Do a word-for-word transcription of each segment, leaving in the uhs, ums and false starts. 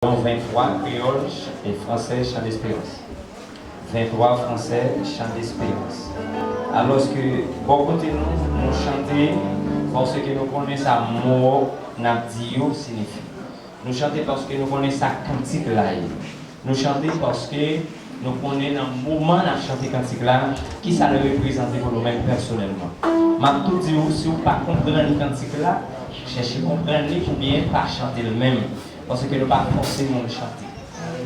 Ventwa, kreyòl, e fransè, Chan Desperans. Ventwa, fransè, Chan Desperans. Alòske, bò kote nou, nou chante paske nou konnen sa mo n ap di yo siyifi. Nou chante paske nou konnen sa kantik la ye. Nou chante paske nou konnen nan moman n ap chante kantik la, kisa l reprezante pou nou menm pèsonèlman. M ap tou di w, si w pa konprann kantik la, chèche konprann li oubyen pa chante l menm. Paske nou pa fòse moun chante.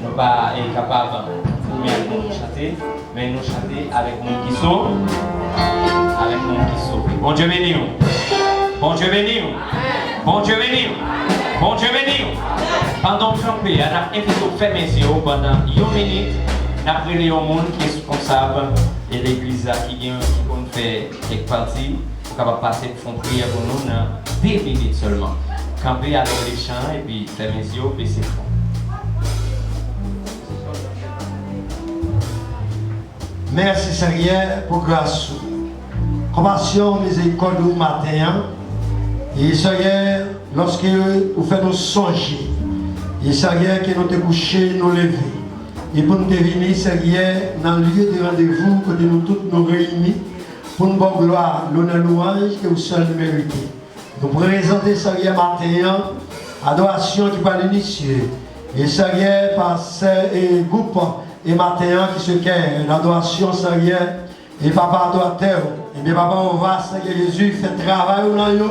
Nou pa, eh, kapab fòse moun chante, men nou chante avèk moun ki so, avèk moun ki sove. Bondye beni w. Bondye beni w. Bondye beni w. Bondye beni w. Pandan w kanpe a, n ap envite w fèmen zye w pandan yon minit. N ap rele yon moun ki responsab e legliz la, ki gen, ki konn fè kèk pati. Ou kapab pase pou fè yon priyè pou nou nan de minit sèlman. Kanpe alè w li chan an epi fèmen zye w, bese fon. Mèsi, Senyè, pou gras ou, konpasyon, mizerikòd ou maten an. E, Senyè, lòske ou fè nou sonje, e, Senyè, ke nou te kouche, nou leve, e pou nou te vini, Senyè, nan lye de randevou kote nou tout nou reyini, pou n ba w glwa, lonè, lwanj ke ou sèl merite. Nou prezante, Senyè, maten an, adorasyon ki pral inisye. E, Senyè, pa sè e gwoup, e maten an ki se kè adorasyon, Senyè, e papa adoratè, ebyen, papa, ou va, Senyè Jezi, fè travay ou nan yo,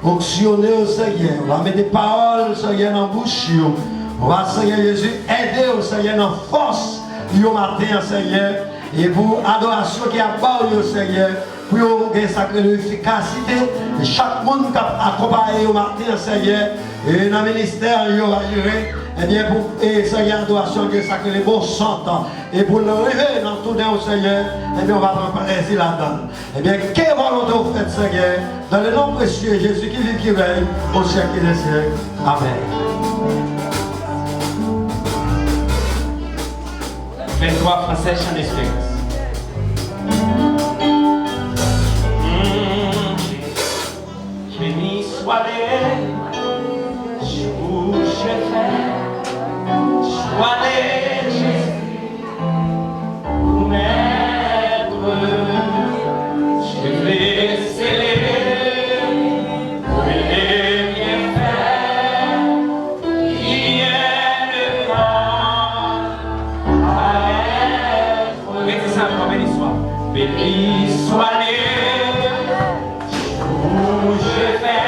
onksyone yo, Senyè, ou va mete pawòl, Senyè, nan bouch yo, ou va, Senyè Jezi, ede yo, Senyè, nan fòs yo maten an, Senyè, e pou adorasyon ki ap ba w yo, Senyè, pou yo gen sa k rele efikasite. E chak moun k ap akonpaye yo maten an, Senyè, e nan ministè yo va jere, ebyen, pou, e, Senyè, adorasyon gen sa k rele bon sant. E pou l rive nan tounen w, Senyè, ebyen, w va pran plezi ladan l. Ebyen, ke volonte w fèt, Senyè, dans le nom précieux Jésus qui vit, qui règne au siècle des siècles. Amen. Ventwa, fransè, Chan Desperans. Béni soit le jour où je vais choisir Jésus pour m'être, je vais célébrer les bienfaits qui viennent de moi. Redi sa ankò, béni soit. Béni soit le jour où je vais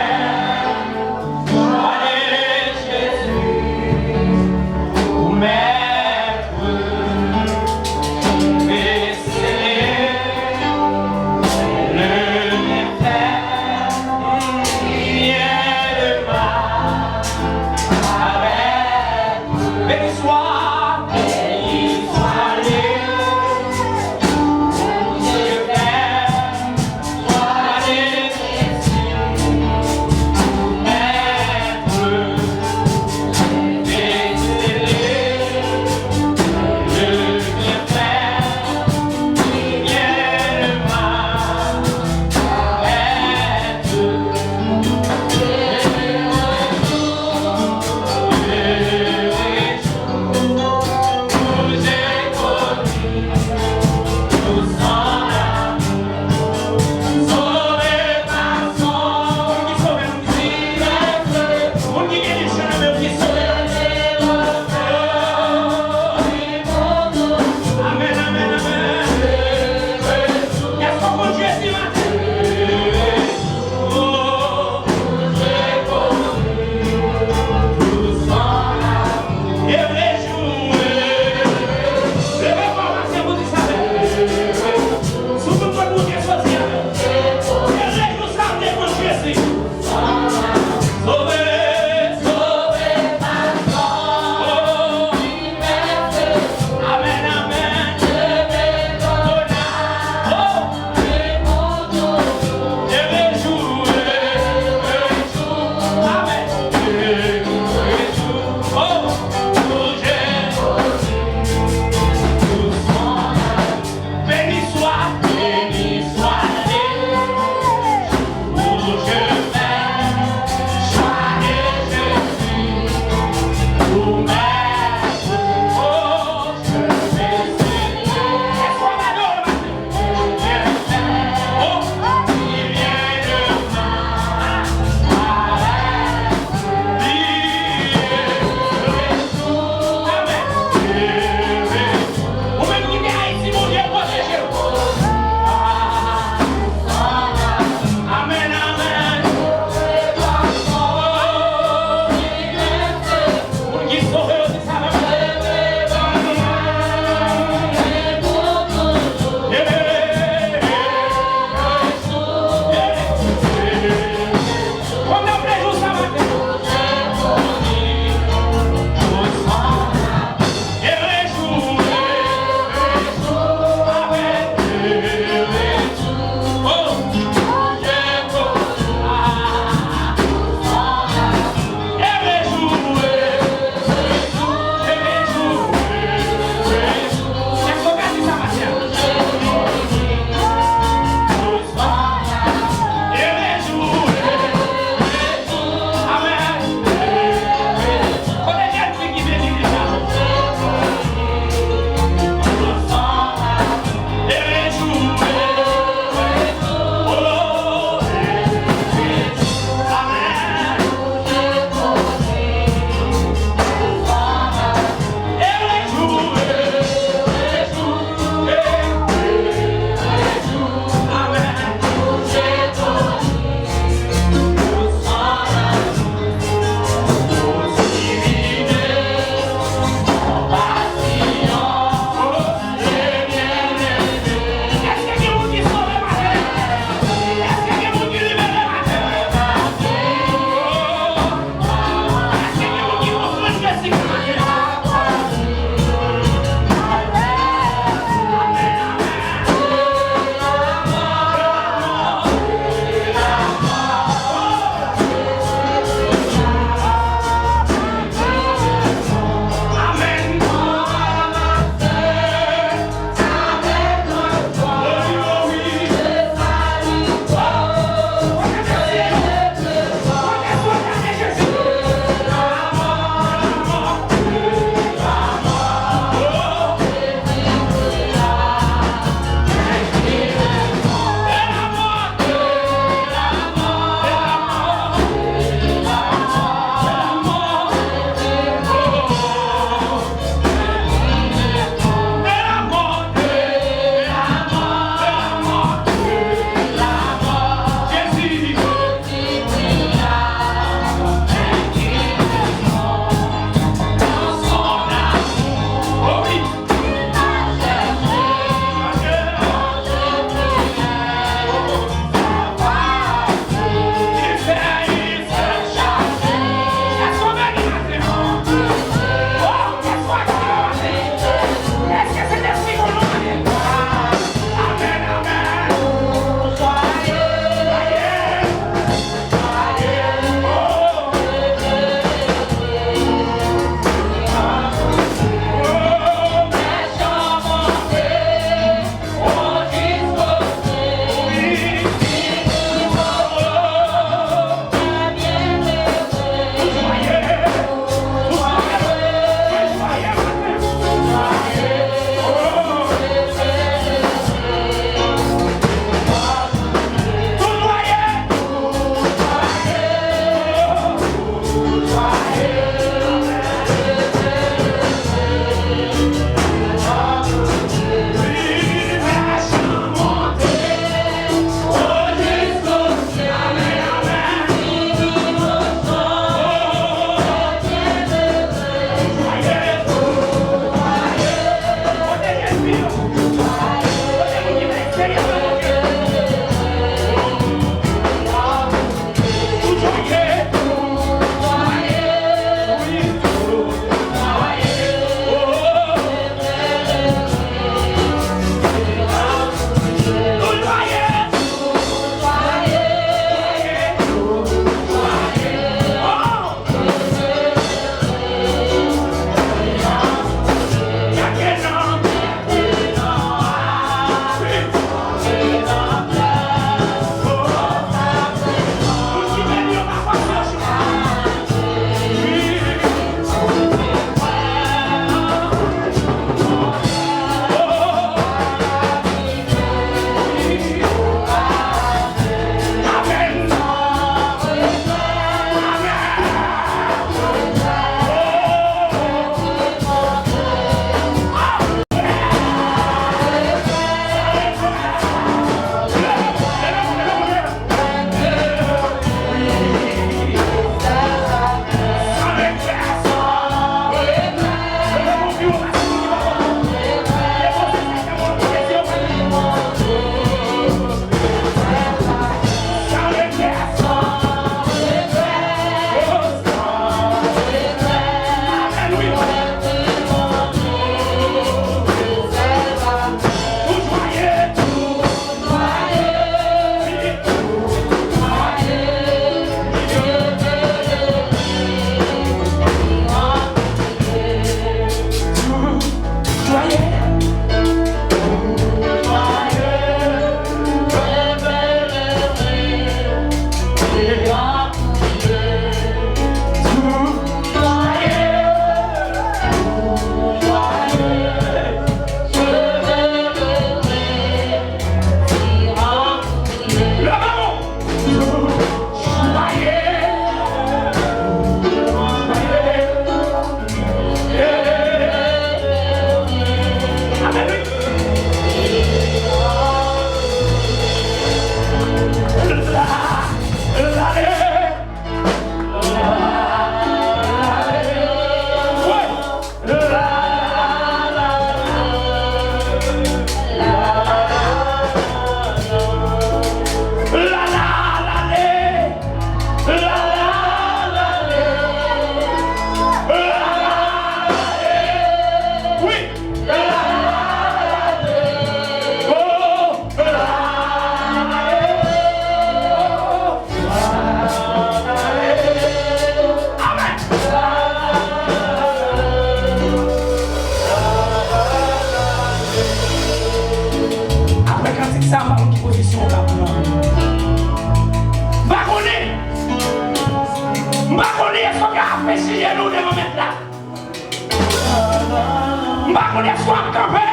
M pa konn èske w ap kanpe.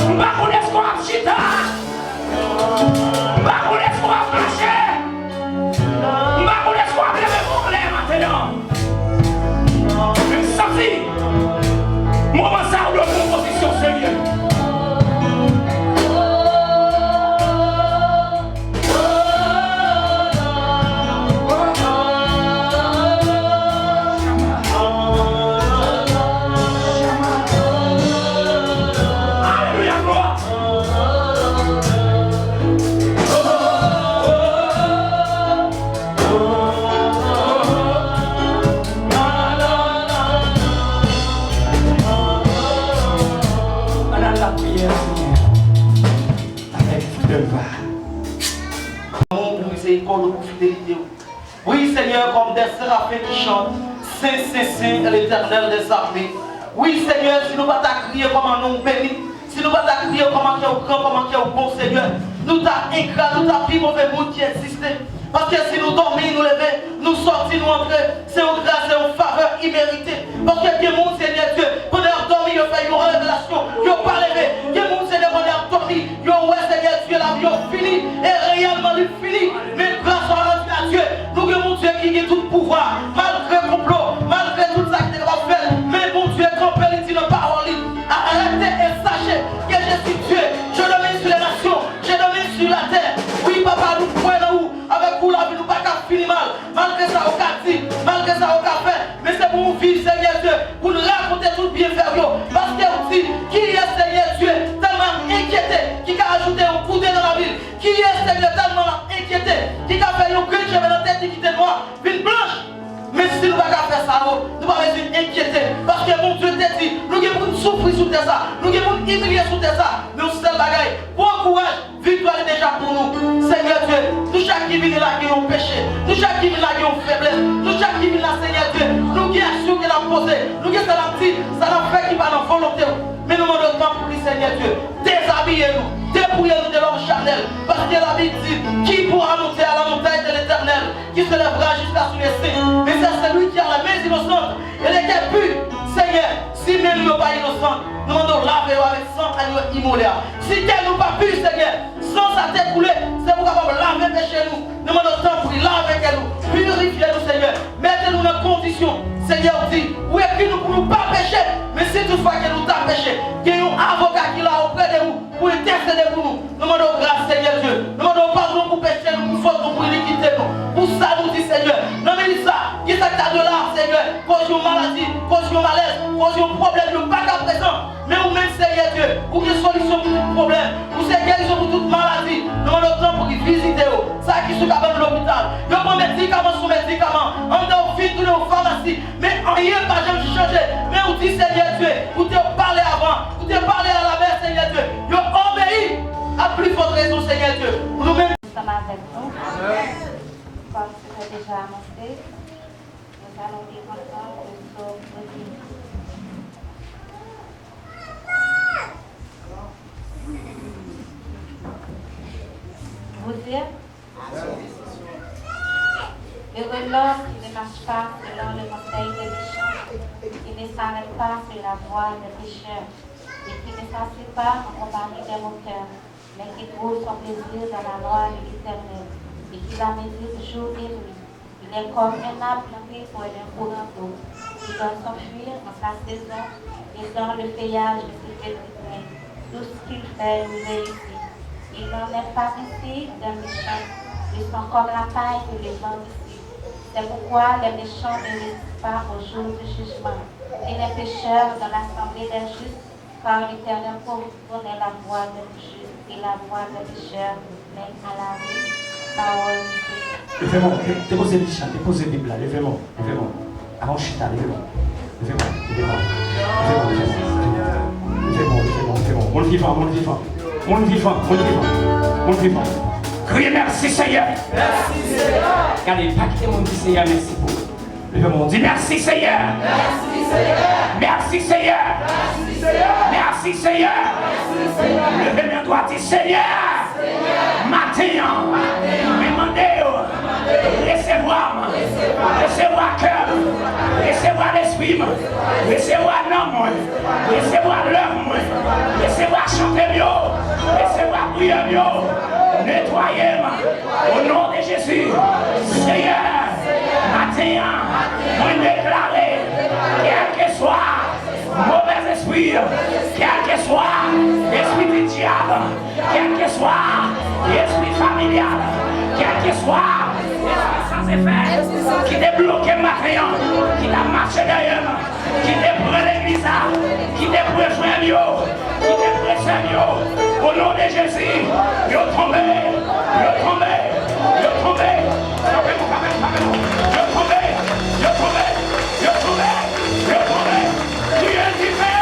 M pa konn èske w ap chita. M pa konn èske w ap mache. M pa konn èske w ap leve men w anlè maten an. Men m santi moman sa a ou dwe pran yon pozisyon serye. Alelouya, glwa. Ann al lapriyè, Senyè, avèk fèv. Lanmou, pou mizerikòd ou, pou fidelite ou. Wi, Senyè, comme des séraphins qui chantent, Saint, Saint, Saint est l'Éternel des armées. Wi, Senyè, si nou pa ta kriye kòman non w beni, si nou pa ta kriye kòman kè w gran, kòman kè w bon, Senyè, nou ta engra, nou ta pi move moun ki egziste. Paske si nou dòmi, nou leve, nou sòti, nou antre, se yon gras, se yon favè imerite. Paske gen moun, Senyè Dye, pandan y ap dòmi, yo fè yon revelasyon, yo pa leve. Gen moun, Senyè, pandan y ap dòmi, yo wè, Senyè Dye, lavi yo fini, e reyèlman li fini. Men gras a Bondye, nou gen Bondye ki gen tout pouvwa. Malgre konplo, malgre tout sa ki te kapab fèt, men Bondye kanpe, li di nan pawòl li, arrêtez et sachez que je suis Dieu, je domine sur les nations, je domine sur la terre. Wi, papa, nou kwè nan ou. Avèk ou, lavi nou pa ka fini mal. Malgre sa yo ka di, malgre sa yo ka fè, men se pou nou viv, Senyè Dye, pou n rakonte tout byenfè w yo. Paske w di, kiyès, Senyè Dye, tèlman enkyete, ki ka ajoute yon koudè nan lavi l? Kiyès, Senyè, tèlman l ap enkyete, ki ka fè yon grenn cheve nan tèt li ki te nwa vin blanch? Men si nou pa ka fè sa yo, nou pa bezwen enkyete, paske Bondye te di, nou gen pou n soufri sou tè sa, nou gen pou n imilye sou tè sa, men yon sèl bagay, pran kouraj, viktwa li deja pou nou. Senyè Dye, nou chak ki vini la gen yon peche, nou chak ki vini la gen yon feblès, nou chak ki vini la, Senyè Dye, nou gen aksyon ke n ap poze, nou gen sa n ap di, sa n ap fè ki pa nan volonte w. Men nou mande w tanpri, Senyè Dye, dezabiye nou, depouye nou de lòm chanèl, paske Labib di, qui pourra monter à la montagne de l'Éternel, qui s'élèvera jusqu'à son dessein? Mais c'est celui qui a la main innocente et le cœur pur. Senyè, si men nou yo pa inosan, nou mande w lave yo avèk san agno imole a. Si kè nou pa pi, Senyè, san sa te koule, se pou kapab lave peche nou. Nou mande w tanpri, lave kè nou, pirifye nou, Senyè. Mete nou nan kondisyon. Senyè, ou di, ou ekri nou pou nou pa peche. Men si toutfwa ke nou ta peche, gen yon avoka ki la oprè de ou pou entèsede pou nou. Nou mande w gras, Senyè Dye. Nou mande w padon pou peche nou, pou fòt nou, pou inikite nou. Pou sa nou di, Senyè. Nan minit sa, kisa k ta dwe la, Senyè? Koz yon maladi, koz yon malèz, koz yon pwoblèm, nou pa ka prezan. Men ou menm, Senyè Dye, ou gen solisyon pou tout pwoblèm. Ou se gerizon pou tout maladi. Nou mande w tanpri, vizite yo. Sa ki sou kabann lopital, yo pran medikaman sou medikaman. Anndan yo vin tounen yon famasi. Men anyen pa janm chanje. Men ou di, Senyè Dye, ou te pale avan, ou te pale a lamè, Senyè Dye. Yo obeyi a pli fòt rezon, Senyè Dye. Pou nou menm. Ansanm avèk nou. Kòm se te deja anonse, nous allons lire ensemble le psaume de David. Vous dire, heureux l'homme qui ne marche pas selon le conseil des méchants, qui ne s'arrête pas sur la voie des pécheurs, et qui ne s'assied pas en compagnie des moqueurs, mais qui trouve son plaisir dans la loi de l'Éternel, et qui la médite jour et nuit. Il est comme un arbre planté près d'un courant d'eau, qui donne son fruit en sa saison, et dont le feuillage ne se flétrit point. Tout ce qu'il fait lui réussit. Il n'en est pas ainsi d'un méchant. Ils sont comme la paille et le vent d'ici. C'est pourquoi les méchants ne réussissent pas au jour du jugement, ni les pécheurs dans l'assemblée des justes. Car l'Éternel connaît la voie des justes, et la voie des pécheurs mène à la vie. Parole du Seigneur. Leve men w, de-, depoze Bib la, depoze Bib la, leve men w, leve men w. Avan w chita, leve men w. Leve men w, leve men w. Leve men w, leve men w, leve men w. Leve men w, leve men w, leve men w. Moun vivan, moun vivan. Moun vivan, moun vivan. Moun vivan. Kriye, mèsi, Senyè. Mèsi, Senyè. Gade, pa kite moun di Senyè mèsi pou ou. Leve men w, di, mèsi, Senyè. Mèsi, Senyè. Mèsi, Senyè. Mèsi, Senyè. Mèsi, Senyè. Mèsi, Senyè. Leve men w dwat, di, Senyè, Maten an, mwen mande w, resevwa m, resevwa kè m, resevwa lespri m, resevwa nanm mwen, resevwa lèv mwen, resevwa chante m yo, resevwa priyè m yo, netwaye m, o non de Jezi. Seyè, maten an, mwen deklare, kèlkeswa movèz espri, kèlkeswa espri di dyab, kèlkeswa espri familyal, kèlkeswa espri san efè ki te bloke m maten an, ki t ap mache dèyè m, ki te pran legliz la, ki te pran frè m yo, ki te pran sè m yo, o non de Jezi, yo tonbe, yo tonbe, yo tonbe. Frape nou, frape nou, frape nou. Yo tonbe, yo tonbe, yo tonbe, yo tonbe. Kriye dife!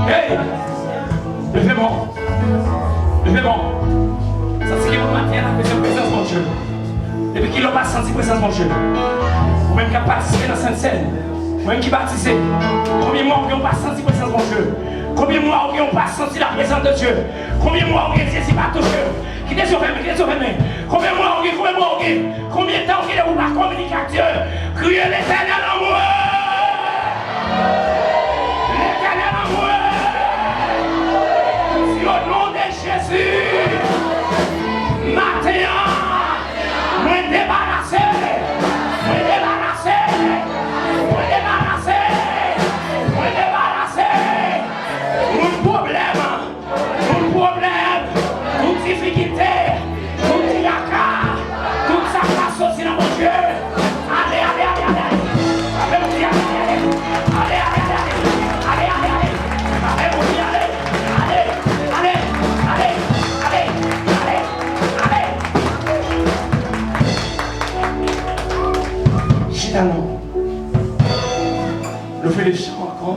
Hey! Leve men w. Leve men w. Santi ke pou maten an, n ap bezwen prezans Bondye. Depi kilè w pa santi prezans Bondye? Ou menm k ap patisipe nan Sentsèn, ou menm ki batize, konbyen mwa ou gen ou pa santi prezans Bondye? Konbyen mwa ou gen ou pa santi la prezans de Dye? Konbyen mwa ou gen Jezi pa touche w? Kite zye w fèmen, kite zye w fèmen. Konbyen mwa ou gen, konbyen mwa ou gen? Konbyen tan ou gen depi ou pa kominike ak Dye? Kriye Letènèl anmwe! Letènèl anmwe! Di o non de Jezi, maten an, mwen debarase, mwen debarase, mwen debarase, mwen debarase. Tout pwoblèm, tout pwoblèm, tout difikilte, tout traka, tout sa k pa soti nan Bondye. Ale, ale, ale, ale, ale. Avè Bondye, ale, ale, ale. Ale, ale, ale, ale. Avè Bondye, ale. Ale, ale, ale, ale. Chita non. Nou fè de chan ankò.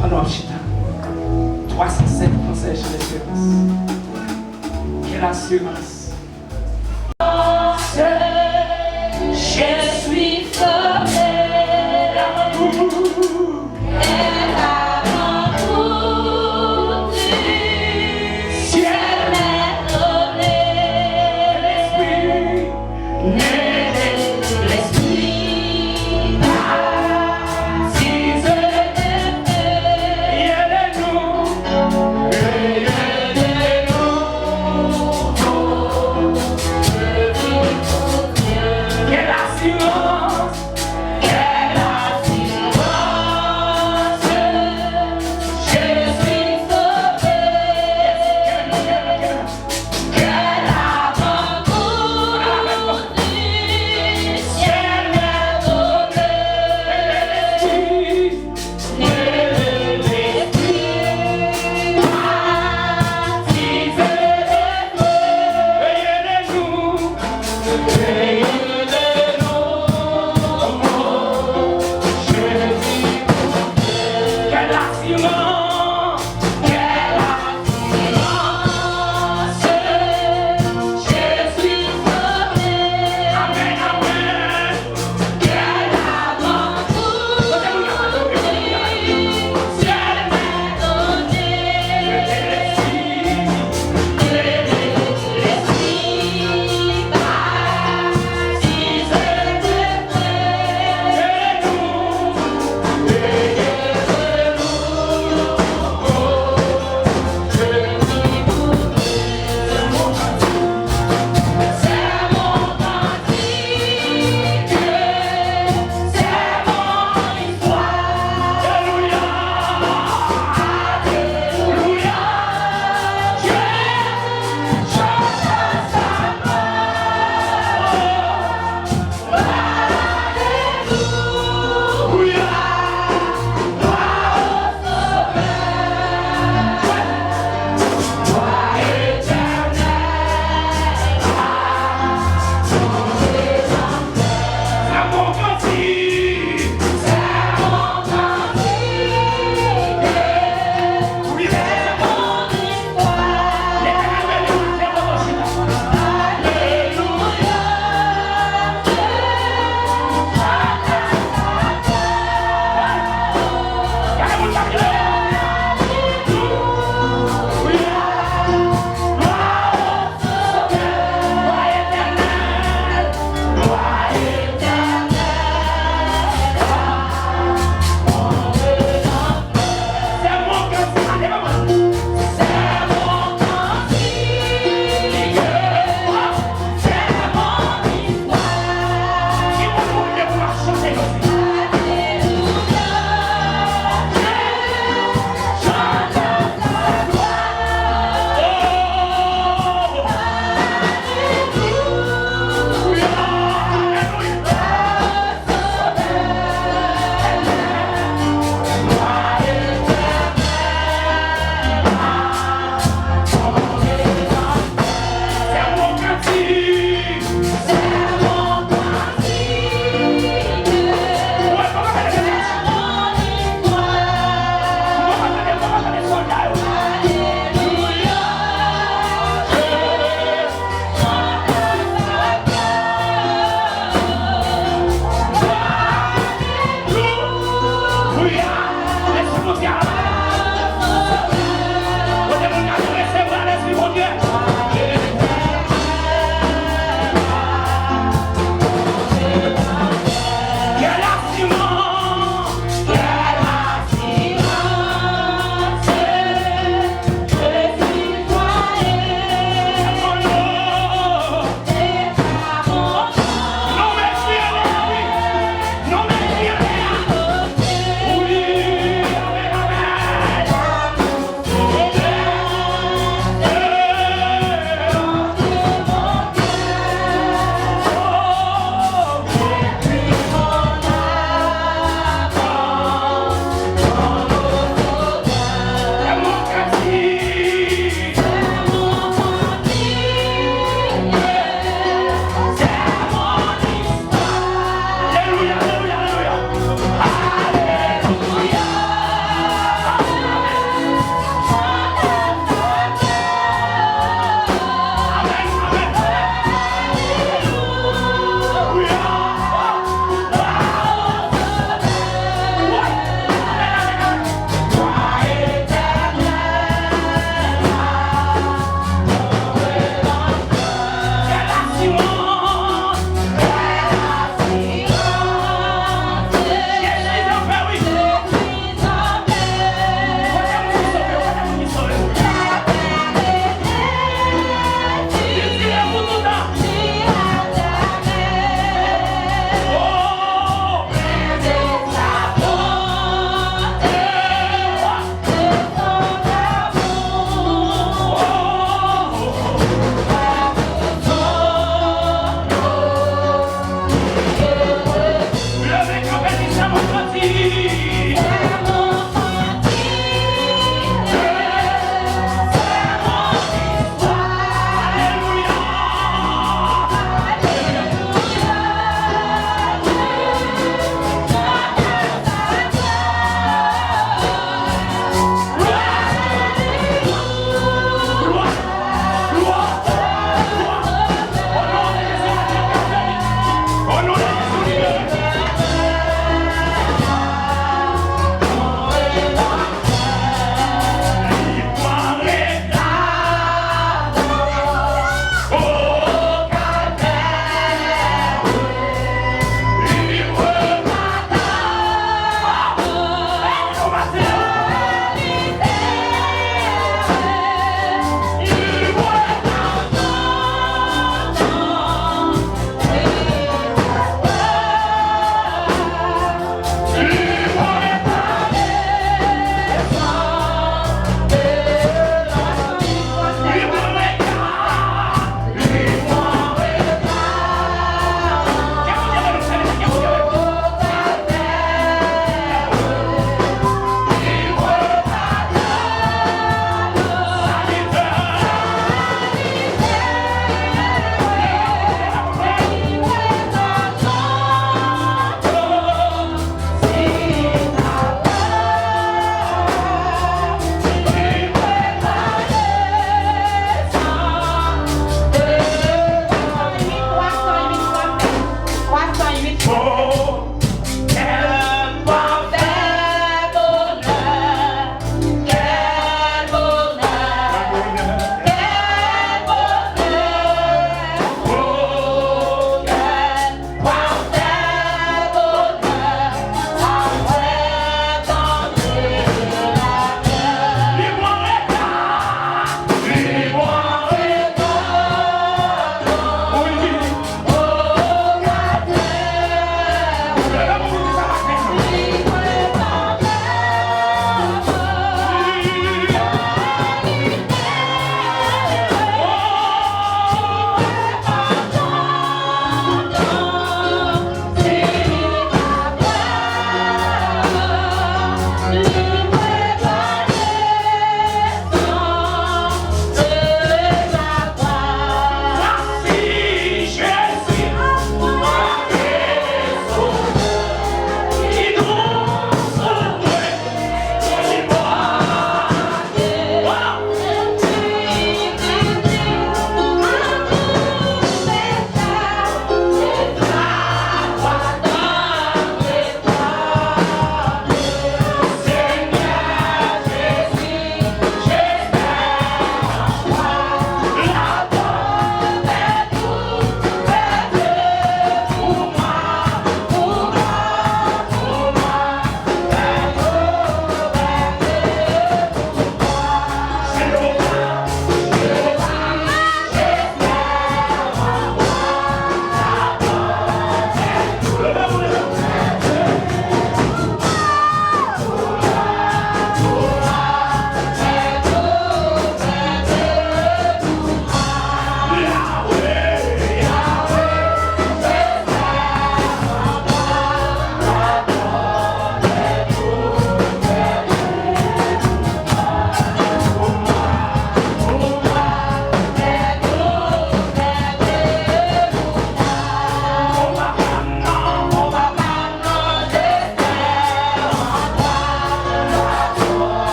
Pandan w ap chita. Twa san sèt Fransè Chan Esperans. Quelle assurance. Je suis sauvé. Elle a rencontré. Ciel m'a donné. L'esprit. L'esprit baptise de feu. Il est nous, il est nous.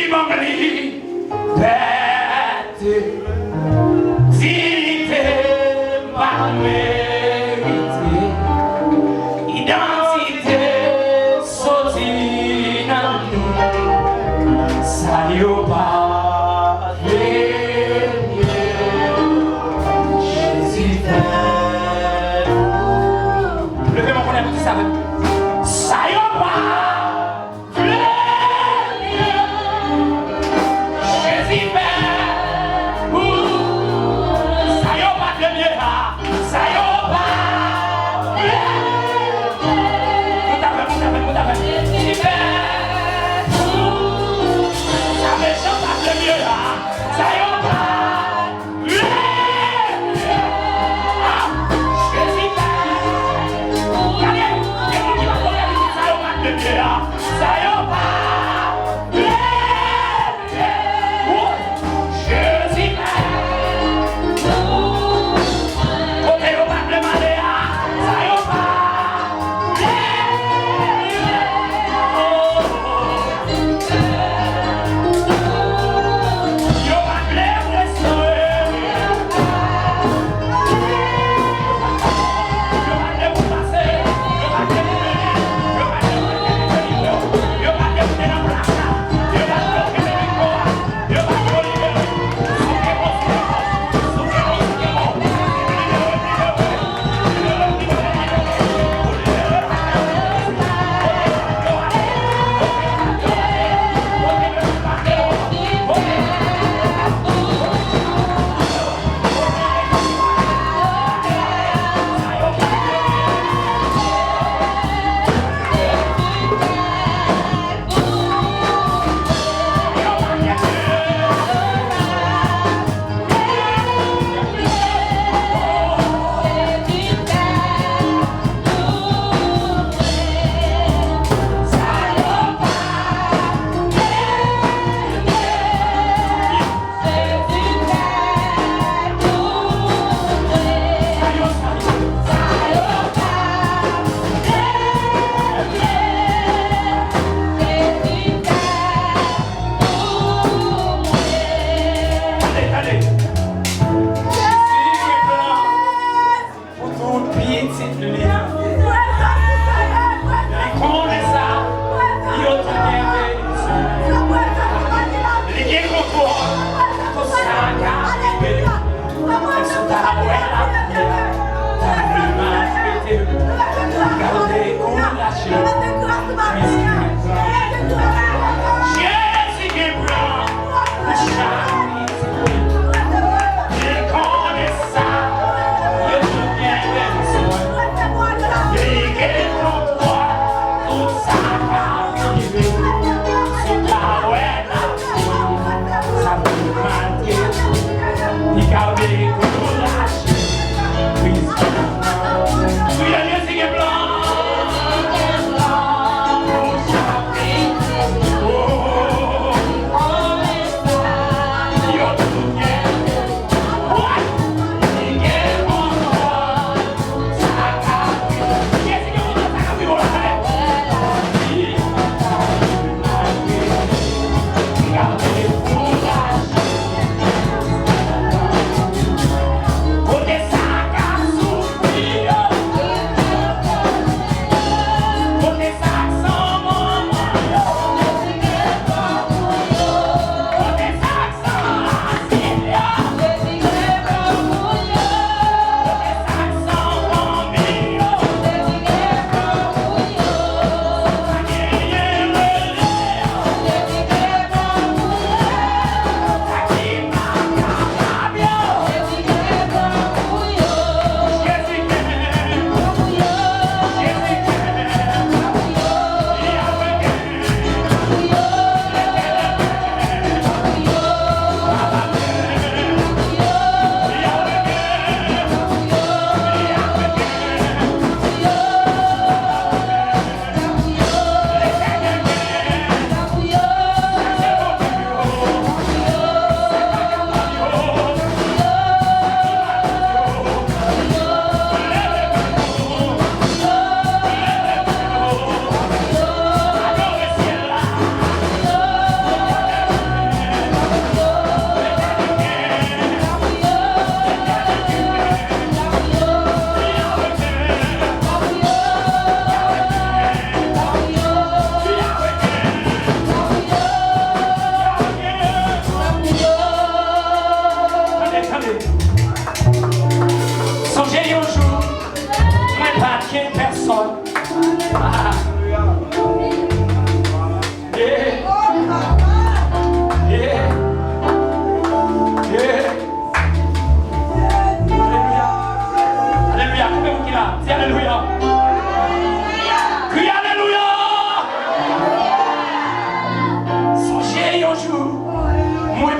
Li ban m libète, diyite m pa merite, idantite soti nan li, sa yo pa vle. Jezi fè nou. Leve men w konnen pou di sa menm. Sa yo pa vle. Jezi fè pou sa yo pa vle byen a. Sa yo pa vle. Tout afè, tout afè, tout afè. Jezi fè pou sa mechan pa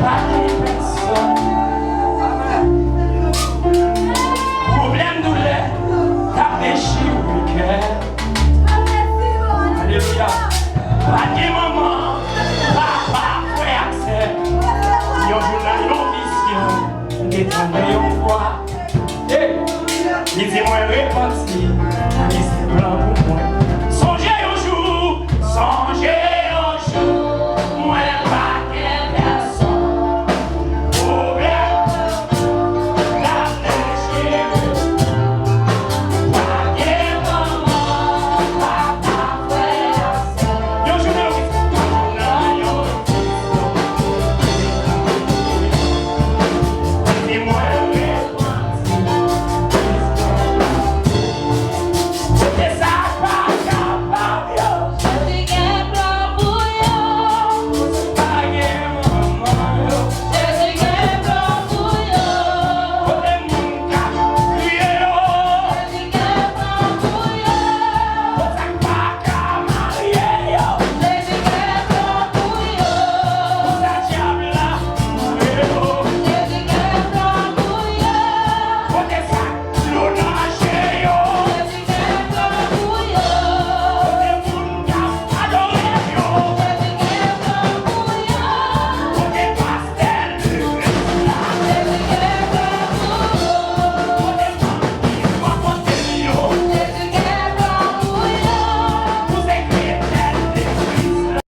Pa gen pèsonn. Pwoblèm, doulè k ap dechire kè. Alelouya. Pa gen manman, papa, frè ak sè. Yon jou nan yon vizyon, m te tande yon vwa. Hey! Li di mwen repanti, li se plan pou mwen. Sonje yon jou, sonje yon jou, mwen pa gen pèsonn. Pwoblèm, l ap dechire. Pa gen manman, papa, frè, yon jou nan yon vizyon, yon jou nan yon vizyon. Li di mwen repanti. Kote sa pa kapab yo. Jezi gen plan pou yo. Kote pa gen manman yo. Jezi gen plan pou yo. Kote moun k ap kriye yo. Jezi gen plan pou yo. Kote sa k pa ka marye yo. Jezi gen plan pou yo. Kote dyab la mouri yo. Jezi gen plan pou yo. Kote sa k lou nan je yo. Jezi gen plan pou yo. Kote moun k ap adore yo. Jezi gen plan pou yo. Kote pastè legliz la. Jezi gen plan pou yo. Kote fanmi ki bò kote yo. Jezi gen plan pou yo. Pou sekretè legliz la.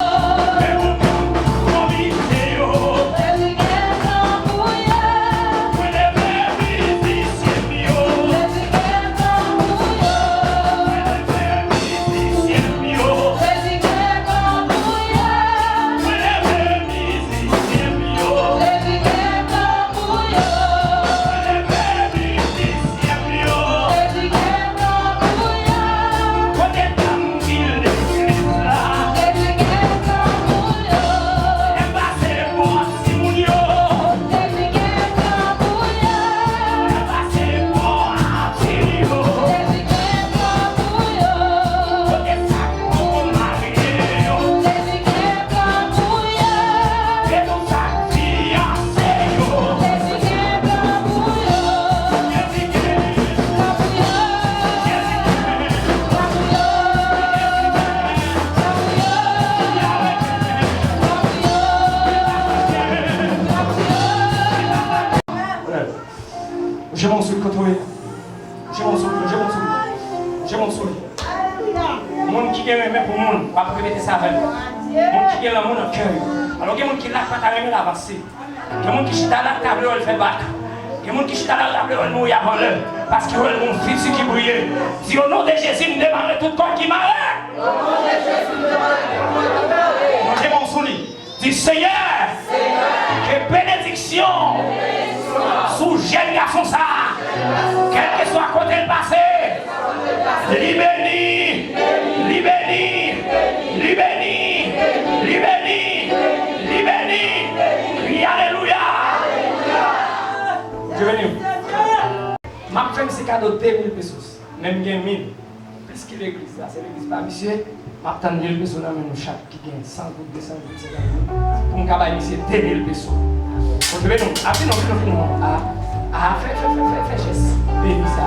Mwen leve mizisyen m yo. Mwen leve mizisyen m yo. Mwen leve mizisyen m yo. Mwen leve mizisyen m yo. Kote tanbou legliz la. Lè m pase bò timoun yo. Lè m pase bò atil yo. Kote sa k poko marye yo. Kote sa k fiyanse yo. Mouche Monsou, kote w ye? Mouche Monsou, mouche Monsou, mouche Monsou. Moun ki gen renmen pou moun, w ap repete sa avè m. Moun ki gen lanmou nan kè yo. Alò, gen moun ki la k pa ta renmen l avanse. Gen moun ki chita la, ta vle wè l fè bak. Gen moun ki chita la, ta vle wè l mouri avan lè. Paske wè l gon fiti ki briye. Di, o non de Jezi, m demare tout kòd ki mare. Manje bon sou li. Di, Senyè, ke benediksyon sou jèn gason sa a. Kèlkeswa kote l pase, li beni, li beni, li beni, li beni, li beni. Kri alelouya. Bondye beni w. M ap fè misye kado de mil pesos. Men m gen mil. Plis ki legliz la, se legliz pa misye. M ap tann mil peso nan men nou chak ki gen san goud, de san goud, senkant goud, pou m ka bay misye de mil peso. Bon, vini non, a, vini non, vini non, vini non. A, a, fè, fè, fè, fè, fè jès beni sa.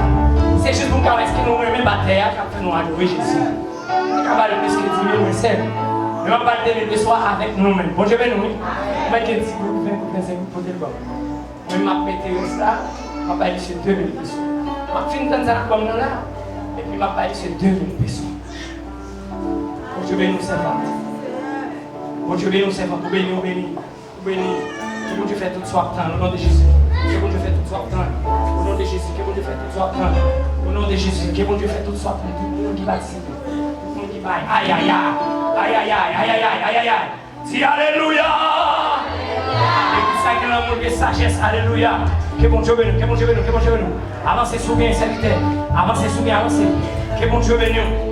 Se jis pou m ka wè èske nou renmen batè a k ap fè nou adore Jezi. M ka ba l plis ke di mil, mwen sèl. Men m ap ba l de mil peso a avèk nou menm. Bondye beni w, wi. Mwen gen dis goud, ven goud, vennsenk goud, pote l ban m. Mwen, m ap mete rès la, m ap bay misye de mil peso. M ap fin tann sa l ap ban m nan la, epi m ap bay misye de mil peso. Bondye beni w, sèvant. Bondye beni w, sèvant. Ou beni, ou beni. Ou beni. Ke Bondye fè tout sa w ap tann, o non de Jezi. Ke Bondye fè tout sa w ap tann, o non de Jezi. Ke Bondye fè tout sa w ap tann, o non de Jezi. Ke Bondye fè tout sa w ap tann. Tout moun ki patisipe, tout moun ki bay. Ayayay. Ayayay. Ayayay. Ayayay. Di alelouya! Legliz sa gen lanmou, gen sajès, alelouya! Ke Bondye beni w, ke Bondye beni w, ke Bondye beni w. Avanse si w gen sèvitè. Avanse si w gen, avanse. Ke Bondye beni w.